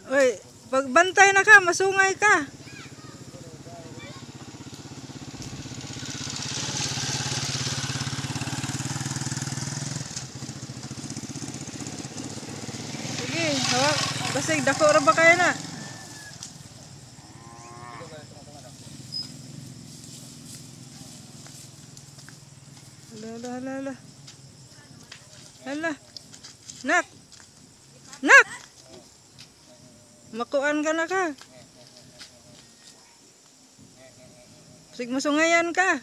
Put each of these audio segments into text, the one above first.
Oy, pagbantay na ka, masungay ka. Sige, hawak. Basig, dako ra ba kayo na? Hala, hala, hala, hala. Hala. Nak! Nak! Makuan ka na ka. Basig, masungayan ka.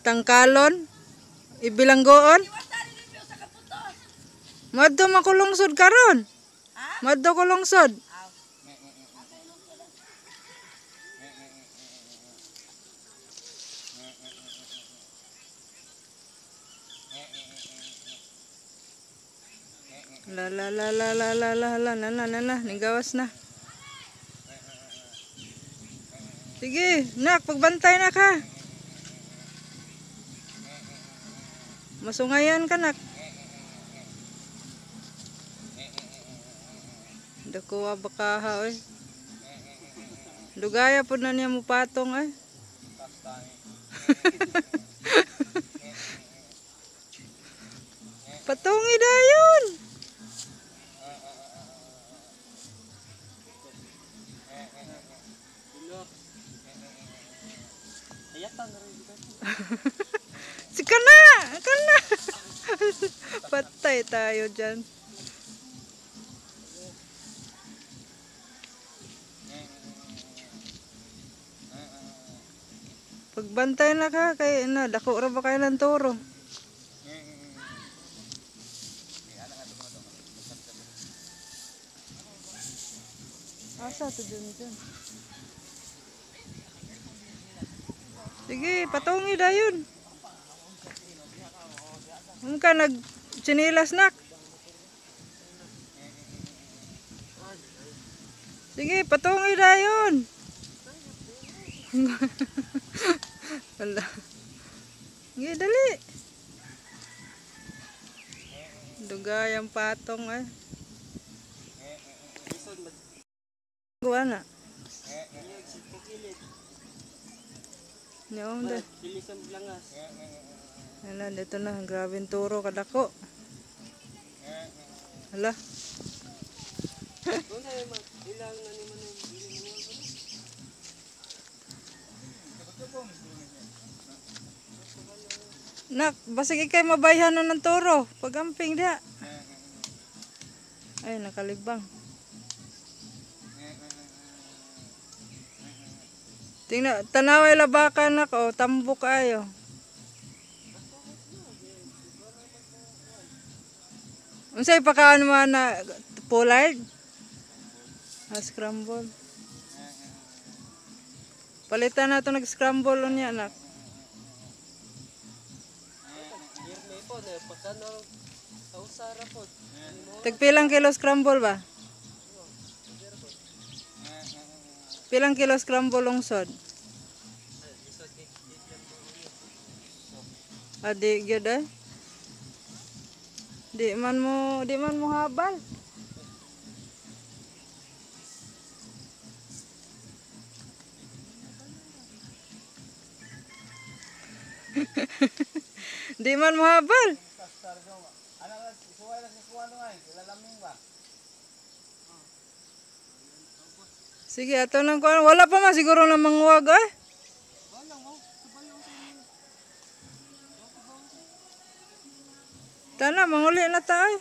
Tangkalon? Ibilanggoon? Madto makulungsod karon. Madto kulungsod. La la la la la la la la na na na na, nigawas na. Sige, nak, pagbantay na ka. Masungayan ka, nak. Dakuha baka ha, oy. Dugaya po na niya mo patong, ay. Patungi dayon. Si kana, kana. Patay tayo dyan. Pagbantay na ka kay na dako ra ba kayo ng toro. Asa to dun dun. Sige, patungi dayon. Kung ka nag-chinilas, nak. Sige, patungi dayon. Wala. Sige, dali. Dugay ang patong ay. Gawa na. Nyong de. Ala, dito na. Grabe ang turo kadako. Hala. Nak, basig ikay mabayhan na ng turo. Pagamping diha. Ay, nakalibang. Tingnan, tanaway labakan nako, tambok ayo. Unsay pakaon mo na pollard? Ah, scramble. Palitan na ito nag-scramble unya, anak. Tagpilang kilo scramble ba? Pilang kilo scramble lungsod? Ah, di gyud eh. Di man mo habal. Di man mo habal. Sige, ato nang kuan. Wala pa man siguro na manguwag eh. Tana, manguli na ta eh.